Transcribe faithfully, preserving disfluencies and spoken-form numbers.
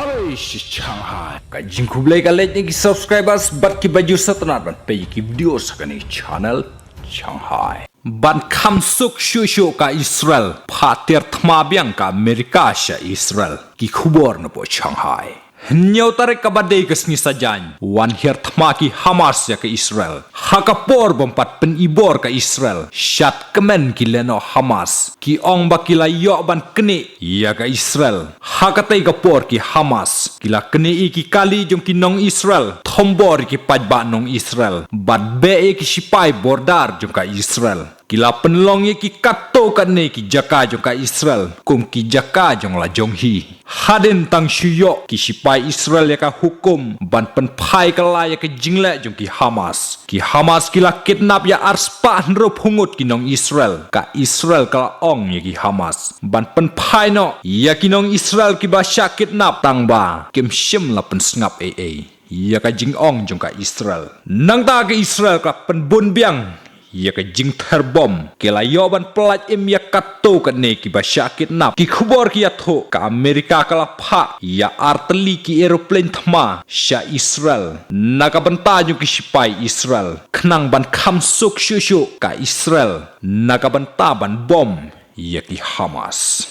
Oi, shi Shanghai. Ka jingkhublei ka leit ïa ki subscribers bad ki ba ju sngewtynnat ban peit ïa ki video sha kane channel Shanghai. Ban kham suk shuh shuh ka Israel, phah tiar thma biang ka Amerika sha Israel. Ki khubor na pdeng Shanghai. Hynñiew tarik kaba dei ka sngi Saitjaiñ, wan hiar thma ki Hamas ïa ka Israel. Ha ka por bym pat pynibor ka Israel, shad kmen ki lehnoh Hamas. Ki ong ba ki la ïoh ban knieh ïa ka Israel. Ha katei ka por ki Hamas ki la knieh ïa ki kali jong ki nong Israel, thombor ïa ki paidbah nong Israel, bad beh ïa ki shipai border jong ka Israel. Ki la pynlong ïa ki katto katne ki jaka jong ka Israel kum ki jaka jong la jong hi. Hadien tang shu ïoh ki shipai Israel ïa ka hukum ban pynphai kylla ïa ka jingleh jong ki Hamas. Ki Hamas ki la kidnap ïa arspah hynriewphew ngut ki nong Israel. Ka Israel ka la ong ïa ki Hamas ban pynphai noh ïa ki nong Israel kiba shah kidnap tang ba kim shym la pynsngap ei ei ïa ka jingong jong ka Israel. Nangta ka Israel ka la pynbun biang ïa ka jingther bom. Ki la ïoh ban pyllait im ïa katto katne kiba shah kidnap. Ki khubor ki ïathuh ka Amerika ka la phah ïa artylli ki aeroplane thma sha Israel na ka bynta jong ki shipai Israel, khnang ban kham suk shuh shuh ka Israel na ka bynta ban bom ïa ki Hamas.